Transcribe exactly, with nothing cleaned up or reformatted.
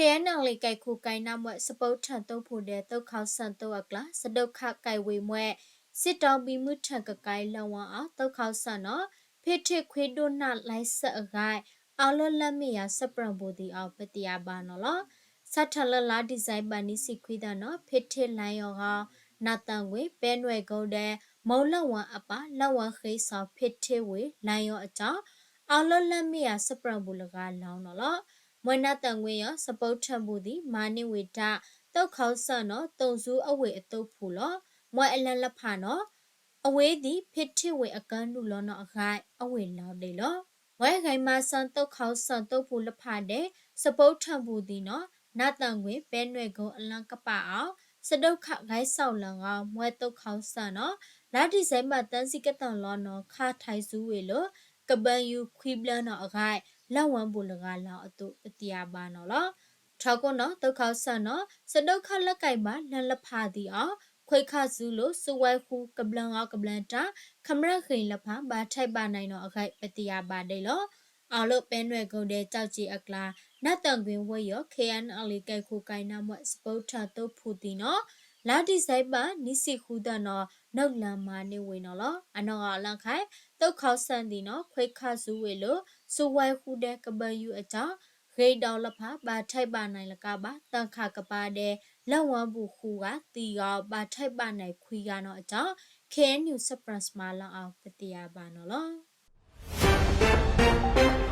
KNLA ကိုက်ခူကိုင်နၢ်မွဲၣ် စပိူထၢၣ်သိဖိဒဲး သုးခီဆၢၣ်သိအကျါ စဒိၣ်ခၣ်ကိုက်ဝေမွဲၣ် စစ်တောင်းဘီမုၢ်ထၢၣ်ကကိုင်လၢၢ်ဝါအီၤ သုးခီဆၢၣ်နီၤ ဖ့ထ့ၣ်ခွ့ဒိၣ်နၢ် လိုင်းစဲးအဂိုင် အီလၢလၢမ့ၢ်ယၤ စပရၢၣ်ပူၤသံးအီၤ ပသ့ၣ်ညါဘၣ်နီၤလီၤ. စးထီၣ်လၢလါဒံၣ်စဲဘၢၣ် နံၣ်ဆံခွံသီနီၤ ဖ့ထ့ၣ်လၢယီၤဂီၤ နၢ်သၢၣ်ငွ့ ပဲနွဲၣ်ကိဒဲး မီလၢၢ်ဝါအပၢ် လၢၢ်ဝါဃ့စီၤ ဖ့ထ့ၣ်ဝ့ၢ် လၢယီၤအကၠီ အီလၢလၢမ့ၢ်ယၤ စပရၢၣ်ပူၤလဂၤလီၤနီၤလီၤ. မွဲနၢ်သၢၣ်ငွ့ယီၤ စပိူထၢၣ်ပူၤသံး မၤန့ၢ်ဝ့ၢ်တၢ် သုးခီဆၢၣ်နီၤ သုးစူအဝ့ၢ်အသိဖိလီၤ. မွဲအလၢလဖးနီၤ အဝ့ၢ်သံး ဖ့ထ့ၣ်ဝ့ၢ်အကၢၢ်နုာ်လီၤနီၤအဂိုင် အဝ့ၢ်လီၤဒဲးလီၤ. မွဲဂိုင်မၤစၢၤ သုးခီဆၢၣ်သိဖိလဖးဒဲး စပိူထၢၣ်ပူၤသံးနီၤ နၢ်သၢၣ်ငွ့ ပဲနွဲၣ်ကိအလၢကပာ်အီၤ စဒိၣ်ခၣ်ဂိုင်စီၣ်လၢဂီၤ မွဲသုးခီဆၢၣ်နီၤ လါဒံၣ်စဲဘၢၣ် သၢဆံကတၢၢ်လီၤနီၤ ခါထံးစူဝ့ၢ်လၢ ကဘၢယူခွံဘျၢနီၤအဂိုင် လၢၢ်ဝါပူၤလဂၤလီၤအသိး ပသ့ၣ်ညါဘၣ်နီၤလီၤ. ထီၣ်ကိနီၤ သုးခီဆၢၣ်နီၤ စဒိၣ်ခၣ်လၢကဲဘၣ် လၢလဖးသံးအီၤ ခွဲခါစူလိၤ စူဝဲဃူ ကဘျၢဂီၤကဘျၢတၢ် ခမရၣ်ဃ့ၢ်လဖး ဘၣ်ထဲးဘၣ်နဲၣ်နီၤအဂိုင် ပသ့ၣ်ညါဘၣ်ဒဲးလီၤ. အီလၢပဲနွဲၣ်ကိဒဲး ကၠီကၠ့အကျါ နၢ်သၢၣ်ငွ့ဝ့ၢ်ယီၤ KNLA ကိုက်ခူကိုင်နၢ်မွဲၣ် စပိူထၢၣ်သိဖိသံးနီၤ လါဒံၣ်စဲဘၢၣ် နံၣ်ဆံဃုသီနီၤ နုာ်လၢမၤန့ၢ်ဝ့ၢ်နီၤလီၤ. အနီၢ်ဂီၤလၢခဲ သုးခီဆၢၣ်သံးနီၤ ခွဲခါစူဝ့ၢ်လၢ စူဝဲဃူဒဲး ကဘၢယူအကၠီ ဃ့ဒီလဖး ဘၣ်ထဲးဘၣ်နဲၣ်လကဘၣ် သၢခါကပၤဒဲး လၢၢ်ဝါပူၤဃုဂၤသံးဂီၤ ဘၣ်ထဲးဘၣ်နဲၣ်ခွံဂၤနီၤအကၠီ KNU စပရၢၣ်မၤလီၤအီၤ ပသ့ၣ်ညါဘၣ်နီၤလီၤ.